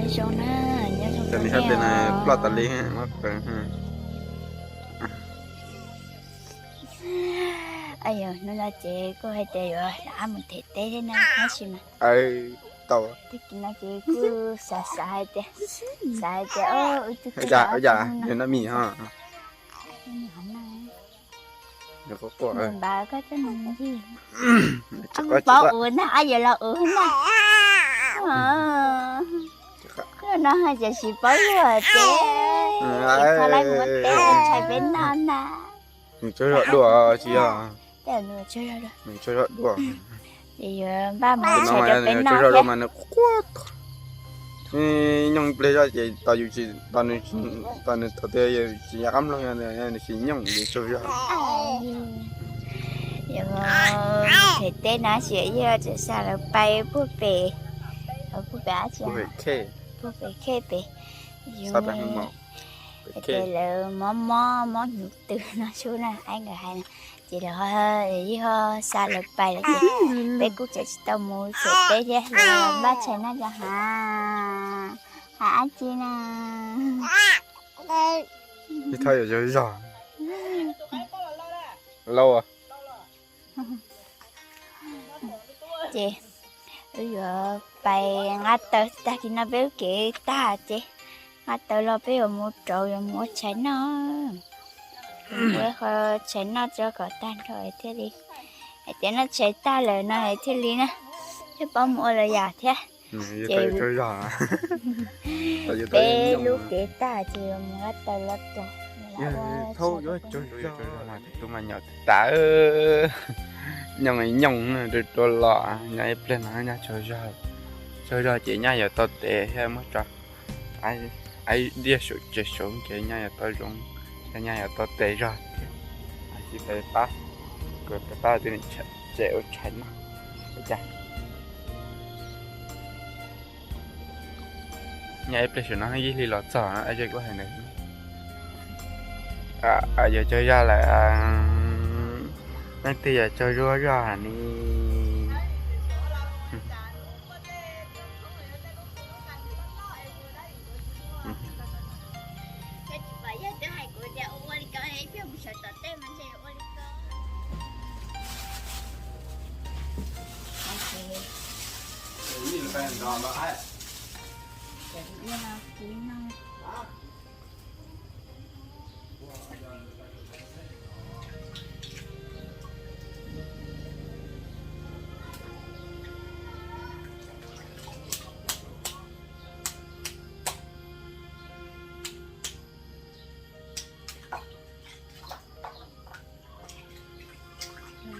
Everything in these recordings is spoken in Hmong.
Zoo na, nyob zoo. Tam sim no ploj tas li, muab qev. Ayo, hnub no ces kuj hais tias yuav rov qab mus them teb thiab na, tab sis mas tau, tag kis no ces kuj xav xav hais tias, xav hais tias, ua cas, ua cas nws no mis ho, nws quaj quaj, npawg koj coj nws ncig, paub ua na, yuav los ua na. Koj no hais tias tsis paub luag ces, tsis txhob laib mus ua teb ua ntshai peb noj na. Nws tsaug zog dua tsis yog, nws tsaug zog dua. Ces yuav npaj mus ntshai rau peb noj thiab mas nws quaj, nyooj ib pliag zoj ces tos yus tsis, tos nws, tos nws thaum twg yus tsis nco qab mloog, nws tsis nyooj ces tsaug zog. Yuav them teb na, sim yog tseem xa lawv pais puag pem, puag pem dab tsi, puag pem khej pem, yus, lawv mob mob mob hnyuv tws no sub na, aib nkawd hais na, ces lawv yeej ho xa lawv pais lawm ces peb kuj tseem tsis tau mus them teb thiab, yuav npaj tshais noj rau hav, hav dab tsi na. Ib thaj yuav tsaug zog lauj. Ces wb yuav pais nqa taws, tag kis no peb ua kev tag ces nqa taws los peb yuav mus rauv, yuav mus ua tshais noj. Ua qhov tshais noj tso kom tag nrho thiaj li, hais tias noj tshais tag lawm no thiaj li na, thiaj paub mus ua lawv yam thiab. Ces peb lub kev tag ces yuav mus nqa taws los rauv, thaub yuav tsaug zog, tus mas nyom tas, nyooj nyooj rau rau los, nyob ib pliag no nyob tsaug zog, tsaug zog ces nyaj yuav tau tes thiab muab tso, aib diaj saum tsev saud ces nyaj yuav tau zoo, nyaj yuav tau tes zog thiab. Tab sis peb pab, peb pab tib neeg tsev ua tshais noj, ua cas. Nyaj ib pliag saum no yij hli los txog no, kuj hais ntawd. Yog tsaug zog lawm, leej twg yog tsaug zog zog ni.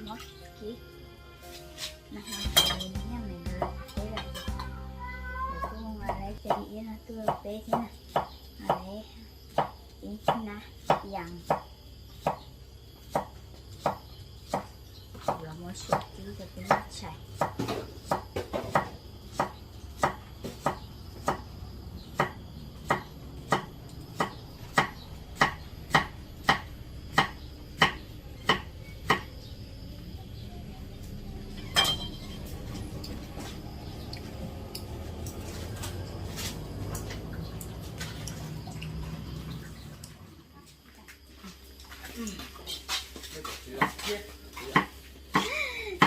Muab kiv no, nyob me ntawd peb lawm, kuj mus lawv cov iab no tuaj peb thiab na, lawv ib nab yas. Yuav muab suav tib rau peb noj tshais.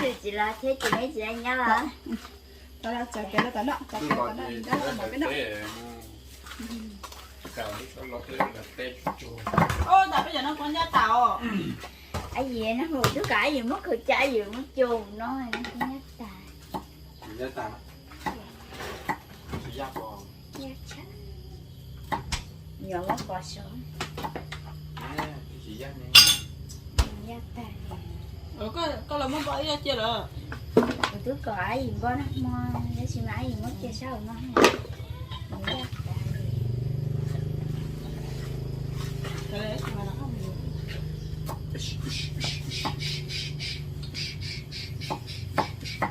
Tus tsis los thiab ces neb tsis nyob los. Txav pem no, txav pem no, txav pem no, txav pem no. Ntawm peb cov no kuv nyob tas os. Ab yim no mus twb kom ab yim muab khaws caj, ab yim muab coj no, kuv nyob tas. Nyuam muab pov saud. Yaj tag. Koj los muab npoj ib yaj cia lawm. Kuv twb kom ab yim npoj nag hmo, tab sis mas ab yim muab cia sab hauv no. Yaj tag.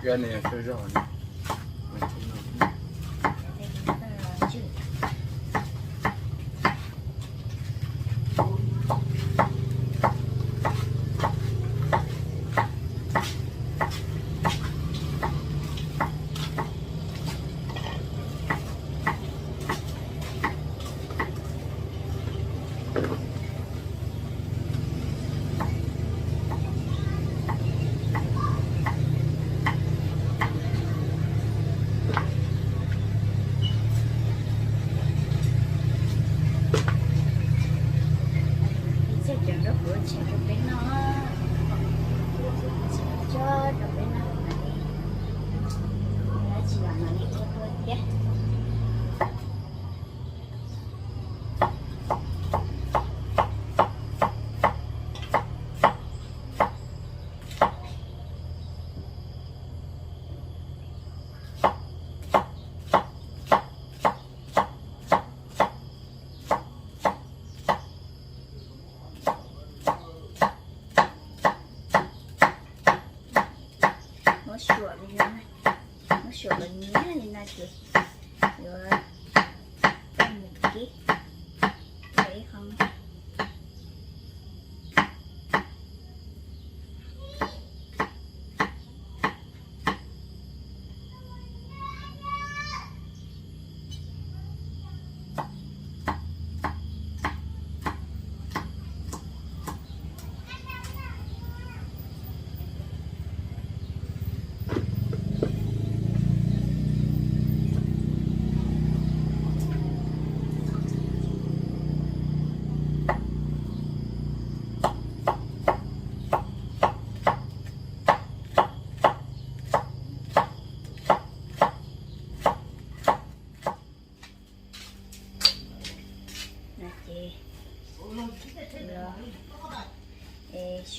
Yaj ne, tsaug zog.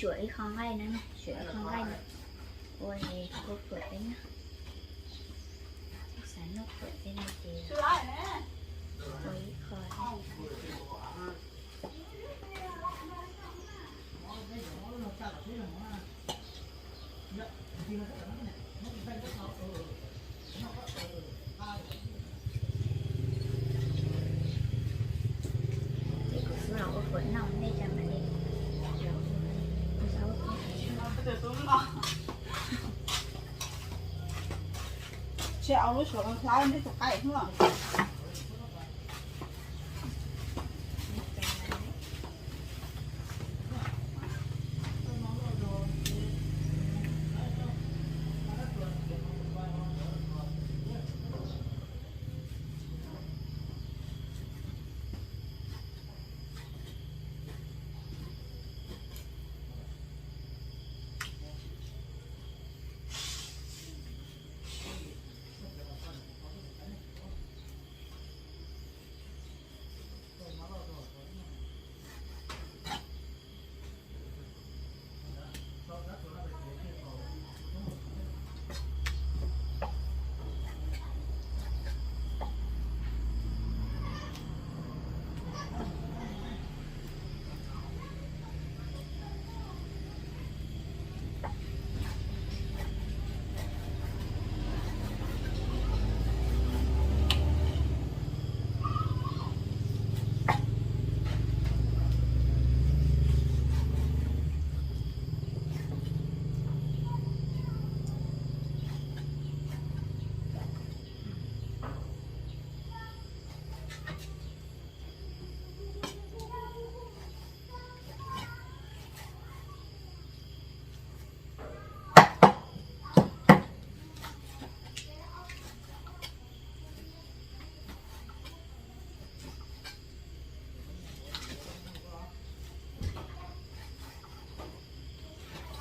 Suam ib qho nqaij no, suam ib qho nqaij no, ua kuv puam peb no. Xav noj puam peb no ces ua ib qho. Ces kuv xub los ua puam noj, nej cov mam li. Tsis au lub suav hlab neb tus qaib hnub.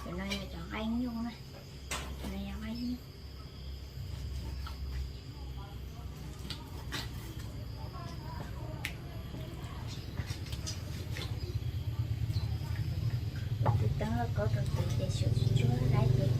Cov no yog cov nqaij nyuj na. Cov no yog nqaij nyuj. Tus teeb lauj kaub rau tid ces xyuam tsuag laib ces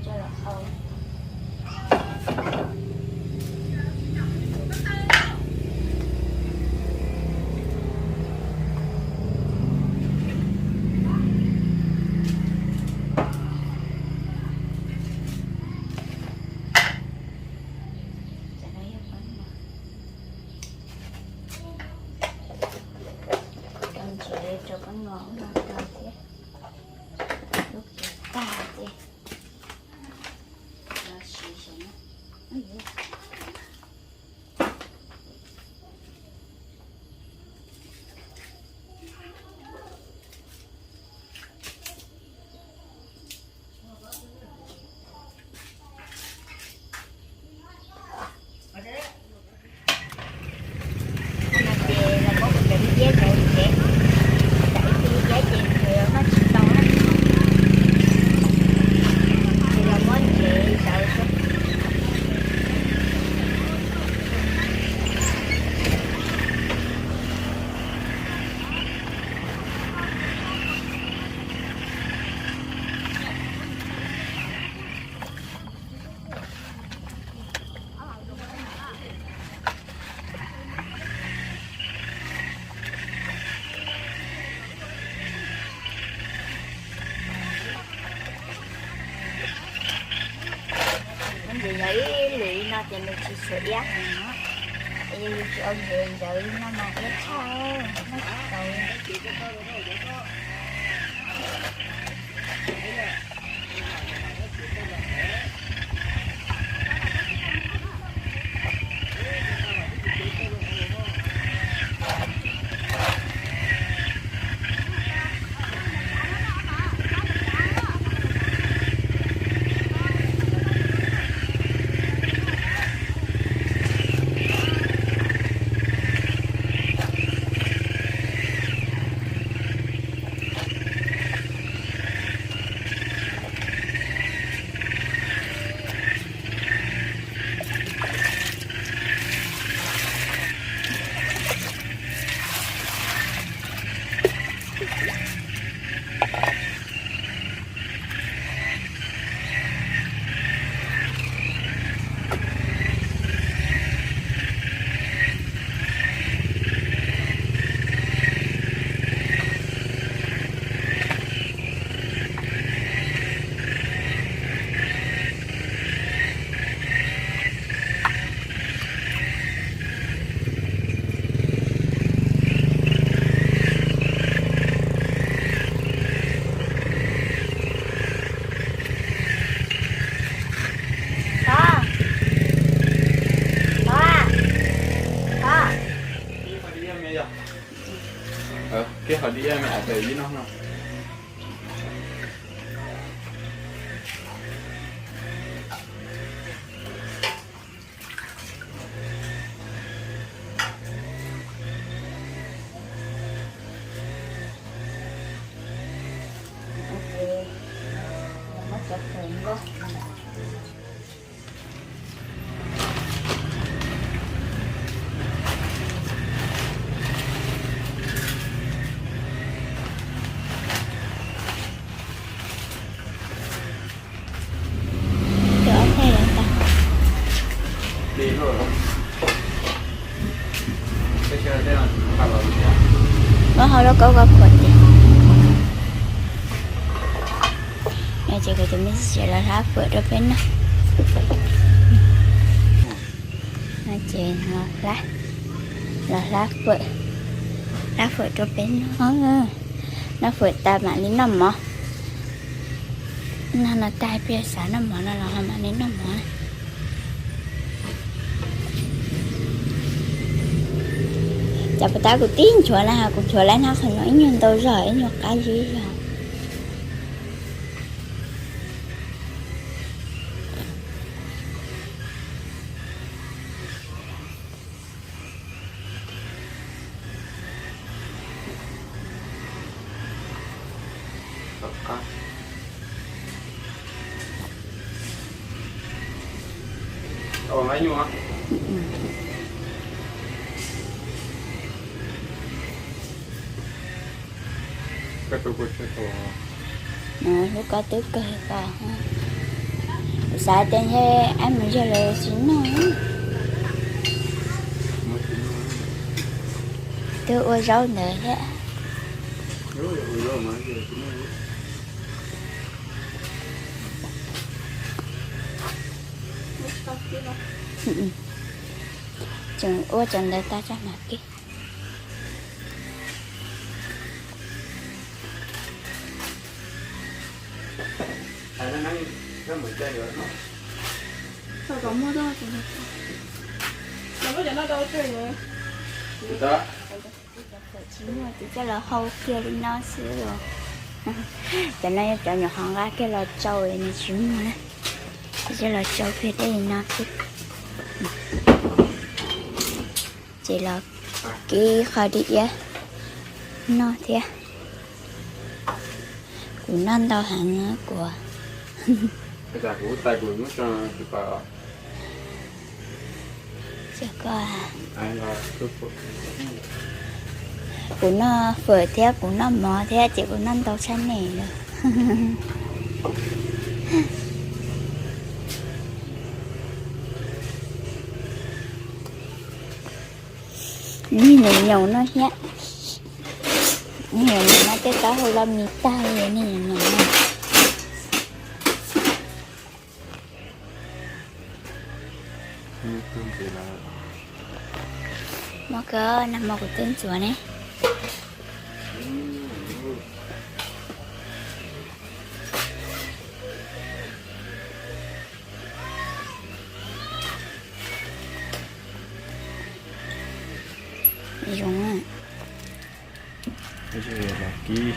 coj hau. Rau ntsev rau pob nua ub no rau thiab. Lub kiav tag ces rau siv saum no. Ces los muab kuv cov liab cov ntsev, cov ib tug liab ces nws noj tsis tau na. Ces los muab ntsev ntawd xwb. Ntsis yog ib lwm li no ces nws tsis tshua iab heev no. Yog yus tsis ua ntsev ntawd li no mas iab tshaj, noj tsis tau. Kib qhov dib me, ib no no. Muab hau lauj kaub ko phuam ces, no ces kuv tus me txiv los hlab fawm rau peb noj. No ces los hlab, los hlab fawm, hlab fawm rau peb noj. Noj fawm tas mam li noj mov. Noj no tag peb xav noj mov no los ho mam li noj mov. Cas puas tab kuv tib nchuav na, kuv nchuav lawm na, qhov no ib nyuag ntau zog ib nyuag qab zib zog. Lub ko twb kawg ko. Kuv xav tias ntshe ab mus yog lawv tsis noj. Twb ua zaub ntawd thiab. Tseem ua cov ntawd tag tag mam kib. Tsis muaj ces coj los hau kiag li no xwb los. Cov no yog cov nyuam qhuav nqa kiag los tsau, nws tsis muaj na. Ces coj los tsau kiag dej li no xwb. Ces los kib qho dib iab noj thiab. Kuv noj ntau heev kuv. Kuv noj fawm thiab kuv noj mov thiab ces kuv noj ntau tshaj nej lawm. Niag nyoos nyoos no thiab. Niag nyoos nyoos no tej taub hau loj mis tag li niag nyoos nyoos no. Muaj kawg, nag hmo kuv twb ntxuav ne. Los kib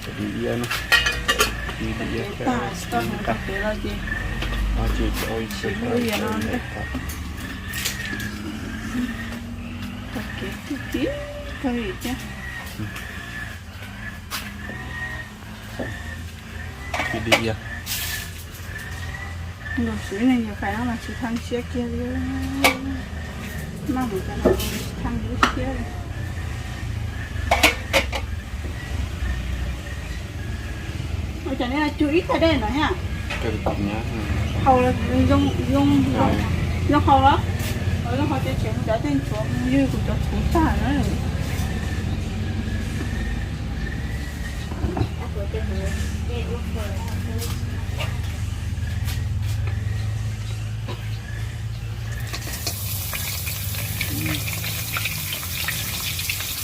cov dib iab no, kib dib iab tag, no ces ua ib tug tau. Kib dib iab. Nkaus xwb ne, yus hais no mas tsis thaj siab kiag li. Maj mus cov no tsis thaj lub siab li. Ua cas nej cug ib tag dej no thiab? Haus los zoo, zoo haus los? Zoo haus ces tseem mus cov tej ntxhuav mus ywg kuv cov txhuv tag na.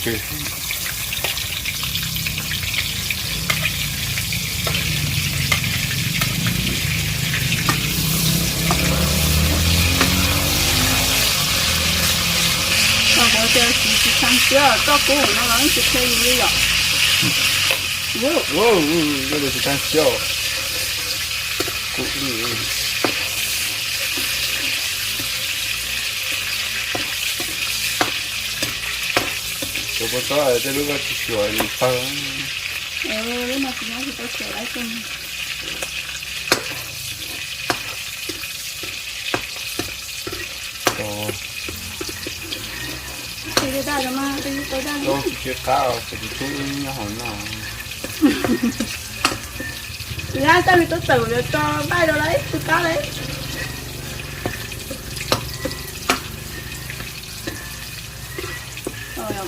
Kuv tias tsis tsis tshee siab, koj kub no los tsis qhia yus li yom. Koj tias tsis tshee siab. Cov kua txob tej lub koj tsis xyuas li pawg. Lub no tsis nyob tsis tau xyuas lawm. Tsis qab os, kuv tus tub nyob hauv no. Kuv yog tau li tub txawm yuav tso nqaij rau lawm, tsis qab lawm.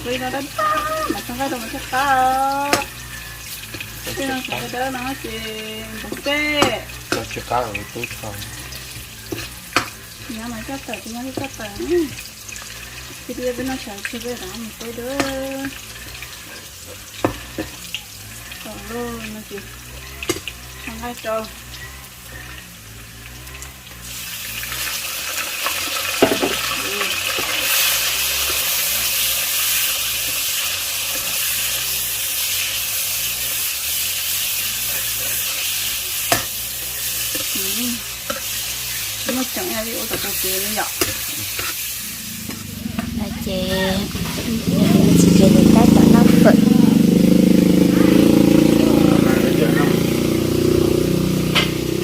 Peb no dab dab mas tso nqaij rau mas tsis qab. Peb no tsis dawb dawb no ces nkaus xwb. Tsis qab tub tso. Nyob mas coj tawm, nyob coj tawm. Ces peb no sawv tsis peb rov mus peb dawb. Tau lawm no ces tso nqaij rau. Muaj tseem ib yam li ua tom tus kev li yom. No ces txiv kev lawv tab tom noj fawm.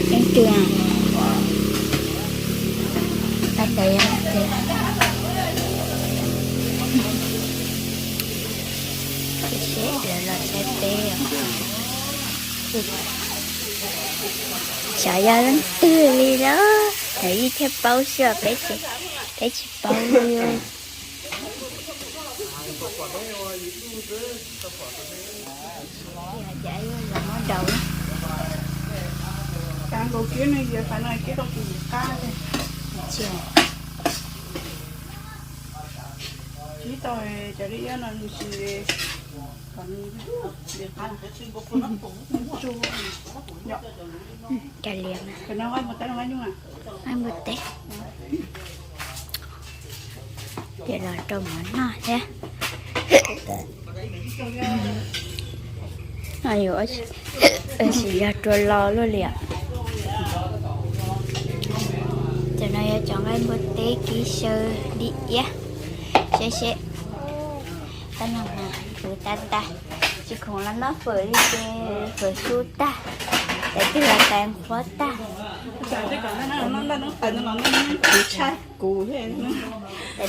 Leej twg? Tab tom seb lawv los saib peb. Xyov yog leej twg li los lawv yeej thiaj paub xwb, peb tsis, peb tsis paub li. Los muab daus. Kav nkaus kib no, kib tau kuv qab. Kib tau cov dib iab no nws tsis, kom nws qab. Cov liam, nqaij npua teb. Ces los rau mov noj thiab. No yuav tsis yog rua lo luaj li os. Cov no yog cov nqaij npua teb kib xyaw dib iab. Seb seb tab no mas kuv tas tas, tsis khoom los noj fawm li ces fawm su tag, ces twb los tais qhuav tag. Tais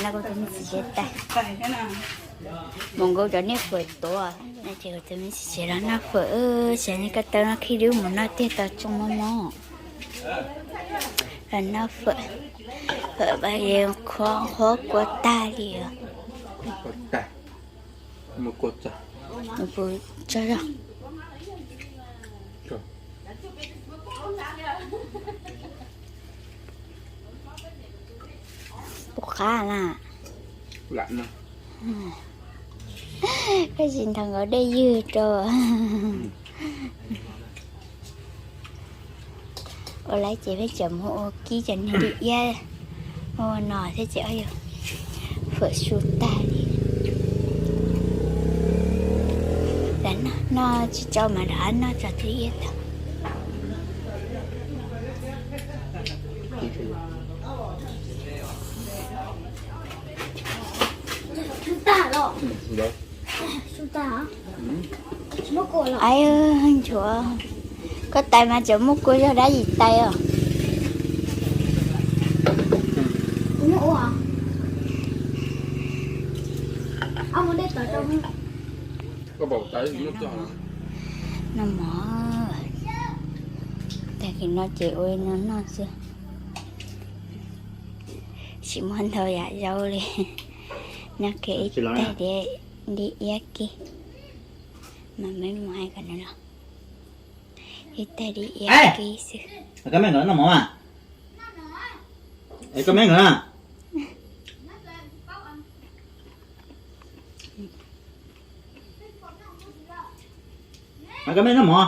no kuv tus me txiv tsev tais, mus nkaus cov niag fawm tuav, ces kuv tus me txiv tsev los noj fawm, xyov nej ko taw no khib dub mus noj tiag tau tsoo mob mob. Los noj fawm, fawm qhuav kua tag li os. Puas tso zog? Puas qab na? Koj tsis nthos nkaus dej ywg rau. Ua laiv ces peb tseem mus ua kib cov niag dib iab ua no thiab ces fawm su tag li. Noj tsis tsau mas rov qab noj tso thiaj iab tag. Ai, nchuav, koj tais mas tseem muaj kua zog dab tsi tais os. Noj mov, tag kis no ces ua li no noj xwb. Tsis muaj ntau yam zaub li. Noj kiag ib tais dib iab kib, mas meb mus hais kom nws los. Ib tais dib iab kib xwb. Koj meb nkawd noj mov mas, koj meb nkawd na, koj meb noj mov.